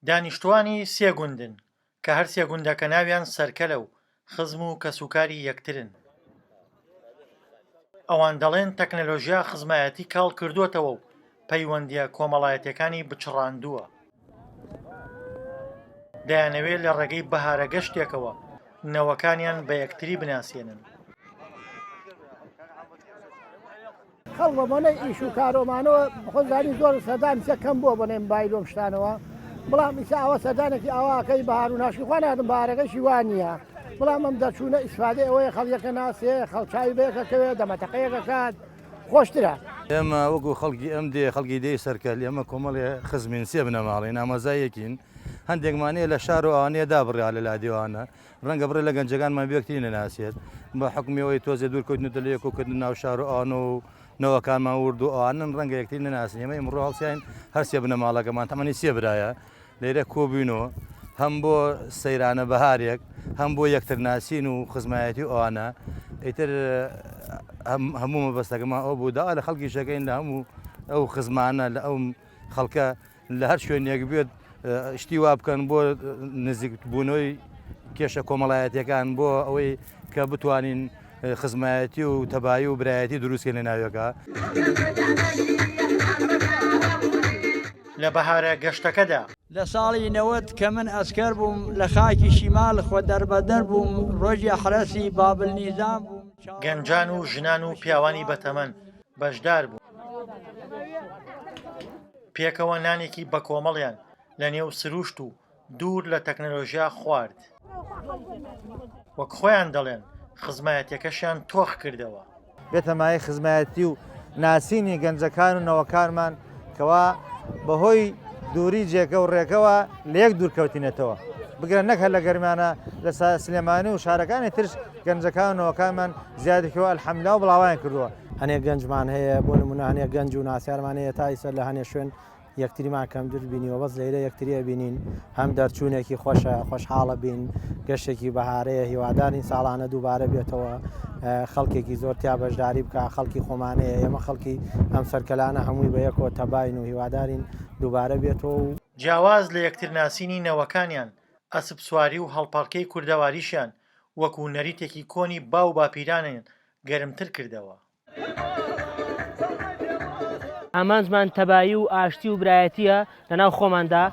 دانیشتووانی سێ گوندن، کە هەر سێ گوندەکە ناویان سەرکەلە و خزم و کەسوکاری یەکترن. ئەوان دەڵێن تەکنەلۆژیا خزمایەتی کاڵ کردووەتەوە و پەیوەندییە کۆمەڵایەتییەکانی بچڕاندووە. دەیانەوێت لە ڕێگەی بەهارە گەشتێکەوە نەوەکانیان بە یەکتری بناسێنن. خەڵک بە بۆنەی ئیش و کارۆمانەوە خۆ زانی زۆر سەردان سە کەم بووە بۆنەی مبایل و شتانەوە بەڵام ئیسا ئەوە سەردانێکی ئاواکەی بەهار و ناشی خوا نادم بارەکەشی وا نییە بەڵام ئەم دەرچوونە ئیسفادەی ئەوەیە خەڵیەکە ناسێ خەڵچوی بەیەکە کەوێ دەمەتەقەیەکە کات خۆشترە. ئێمە وەکو خەڵکی ئەم دێ خەڵکی دێی سەرکەل ئێمە کۆمەڵێ خزمین سێ بنەماڵەین ئامۆزایەکین هەندێکمان هەیە لە شار و ئەوانەیە دابڕیا لە لادێوانە ڕەنگە بڕێ لە گەنجەکانمان بێکتری نەناسێت بە حوکمی ئەوەی تۆزێ دوور کەوتنەتە لە یەک و کردن ناو شار و ئەوانە و نەوەکانمان ورد و ئەوانن ڕەنگە یەکتری نەناسن ئێمە ئیمڕۆ هەڵسیاین هەر سێ بنەماڵەکەمان تەمەنی سێ برایە لێرە کۆبووینەوە هەم بۆ سەیرانە بەهارێک هەم بۆ یەکتر ناسین و خزمایەتی و ئەوانە ئیتر هەموو مەبەستەکەمان ئەو بوو داوا لە خەڵکی شەکەین لە هەموو ئەو خزمانە لە ئەو خەڵکە لە هەر شوێنێک بێت شتی وا بکەن بۆ نزیک بوونەوەی کێشە کۆمەڵایەتیەکان بۆ ئەوەی کە بتوانین خزمایەتی و تەبایی و برایەتی دروستکەین لە ناوێکا. لە بەهارە گەشتەکەدا. لە ساڵی 90 کە من ئەسکەر بووم لە خاکی شیمال خۆ دەربەدەر بووم ڕۆژی حرەسی بابل نیزام بووم. گەنجان و ژنان و پیاوانی بەتەمەن بەشدار بوون. پێکەوە نانێکی بەکۆمەڵیان لە نێو سروشت و دوور لە تەکنەلۆژیا خوارد. وەک خۆیان دەڵێن خزمایەتیەکەشیان تۆخ کردەوە. بێتە مایەی خزمایەتی و ناسینی گەنجەکان و نەوەکانمان کەوا بەهۆی دووری جێگە و ڕێگەوە لە یەک دوور کەوتینەتەوە. بگرە نەک هەر لە گەرمیانە لە سلێمانی و شارەکانی ترش گەنجەکان و نەوەکانمان زیادی کردووە الحمدللە و بڵاویان کردووە. هەنێک گەنجمان هەیە بۆ نمونە هەنێک گەنج و ناسیارمان هەیە تا ئیسە لە هەنێ شوێن یەکتریمان کەمتر بینیوە بەس لەیرە یەکتری ئەبینین هەم دەرچوونێکی خۆشە خۆشحاڵە بین گەشتێکی بەهارەیە هیوادارین ساڵانە دووبارە بێتەوە خەڵکێکی زۆر تیا بەشداری بکە خەڵکی خۆمانەیە ئێمە خەڵکی ئەم سەرکەلانە هەمووی بە یەکەوە تەباین و هیوادارین دووبارە بێتەوە و جیاواز لە یەکترناسینی نەوەکانیان، ئەسپسواری و هەڵپەڕکێی کوردەواریشیان وەکو نەریتێکی کۆنی باو باپیرانیان گەرمتر کردەوە. ئامانجمان تەبایی و ئاشتی و برایەتیە لەناو خۆماندا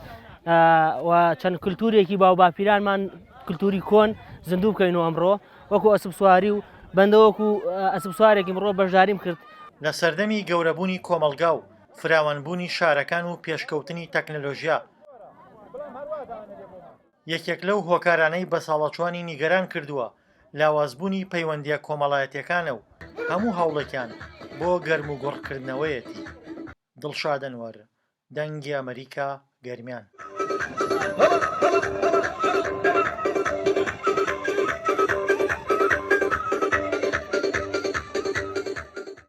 و چەند کللتورێکی باوباپیرانمان کللتوری کۆن زیندوو بکەین و ئەمڕۆ وەکو ئەسپ سواری و بەندە وەکو ئەسپ سوارێکی مڕۆ بەشداریم کرد. لە سەردەمی گەورەبوونی کۆمەڵگا و فراوانبوونی شارەکان و پێشکەوتنی تەکنەلۆژیا، یەکێک لەو هۆکارانەی بەساڵاچووانی نیگەران کردووە، لاوازبوونی پەیوەندییە کۆمەڵایەتییەکانە و هەموو هەوڵێکیان بۆ گەرموگوڕکردنەوەیەتی. دڵشاد ئەنوەر، دەنگی ئەمەریکا، گەرمیان.